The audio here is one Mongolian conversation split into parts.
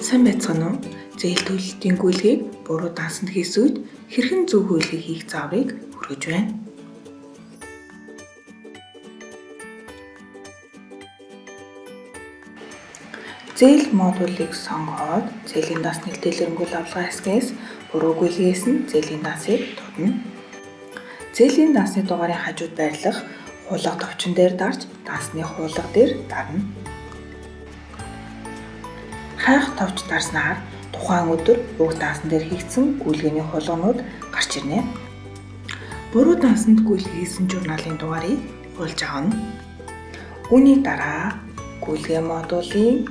Сайн байцгаана уу? Зээл төлөлтийн гүйлгээг буруу даансанд хийсэн үед хэрхэн зөв гүйлгээ хийх зааврыг хүргэж байна. Зээл модулыг сонгоод зээлийн данс дэлгэрэнгүй лавлгаа хэсгээс буруу гүйлгээс нь зээлийн дансыг дуудана. Зээлийн дансны дугаарын хажууд байрлах хуулга товчон дээр дарж дансны хуулга дээр дарна. Хайх товч дарснаар тухайн өдөр уг дансан дээр хийгдсэн гүйлгээний хуулганууд гарч ирнэ. Буруу дансанд гүйлгээ хийсэн журналын дугаарыг хуулж авна. Үүний дараа гүйлгээ модулын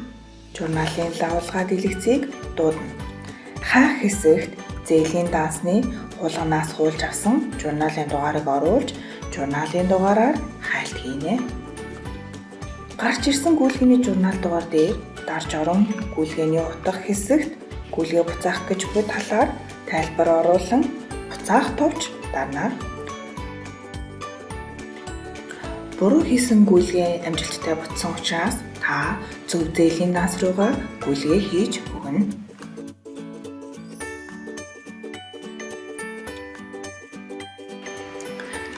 журналын лавлгаа дэлгэцийг дуудана. Хайх хэсэгт зээлийн дансны хуулганаас хуулж авсан журналын дугаарыг оруулж журналын дугаараар хайлт хийнэ. Гарч ирсэн гүйлгээний журнал дугаар дээр дарж орон гүйлгээний утга хэсэгт гүйлгээ буцаах гэж буй талаар тайлбар оруулан буцаах товч дарна. Буруу хийсэн гүйлгээ амжилттай буцсан учраас та зөв зээлийн данс руугаа гүйлгээ хийж өгнө.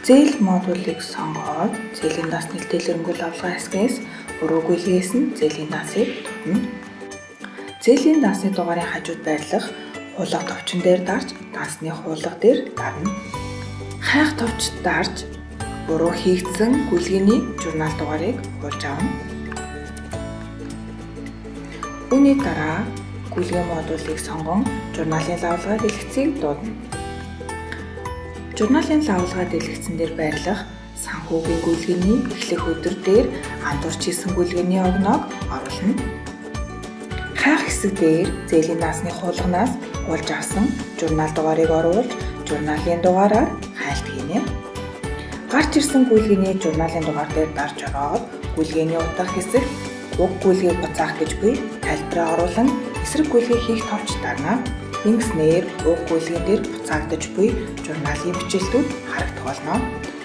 Зээл модулыг сонгоод зээлийн дансны дэлгэрэнгүй лавлгаа хэсгээс буруу гүйлгээс нь зээлийн дансыг дуудана. Зээлийн дансны дугаарын хажууд байрлах хуулга товчон дээр дарж дансны хуулга дээр дарна. Хайх товч дарж буруу хийгдсэн гүйлгээний журнал дугаарыг хуулж авна. Үүний дараа гүйлгээ модулыг сонгон журналын лавлгаа дэлгэцийг дуудана. Журналын лавлгаа дэлгэцэн дээр байрлах санхүүгийн гүйлгээний эхлэх өдөр дээр андуурч хийсэн гүйлгээний огноог оруулна. Хайх хэсэг дээр зээлийн дансны хуулганаас хуулж авсан журнал дугаарыг оруулж журналын дугаараар хайлт хийнэ. Гарч ирсэн гүйлгээний журналын дугаар дээр дарж ороод гүйлгээний утга хэсэгт уг гүйлгээг буцаах гэж буй тайлбараа оруулан эсрэг гүйлгээ хийх товч дарна. Ингэснээр уг гүйлгээн дээр буцаагдаж буй журналын бичээлтүүд харагдах болно.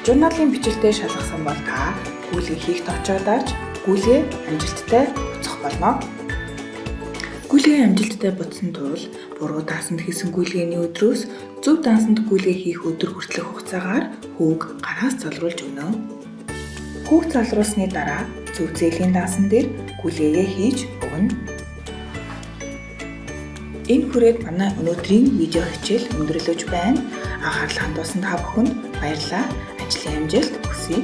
Журналын бичээлтээ шалгасан бол та гүйлгээ хийх товчоор дарж гүйлгээ амжилттай буцах болно. Гүйлгээ амжилттай буцсан тул буруу дансанд хийсэн гүйлгээний өдрөөс зөв дансанд гүйлгээ хийх өдөр хүртэлх хугацаагаар хүүг гараас залруулж өгнө. Хүүг залруулсны дараа зөв зээлийн дансан дээр гүйлгээгээ хийж өгнө. Энэ хүрээд манай өнөөдрийн видео хичээл өндөрлөж байна. Анхаарал хандуулсан та бүхэнд баярлалаа. Ажлын амжилт хүсье.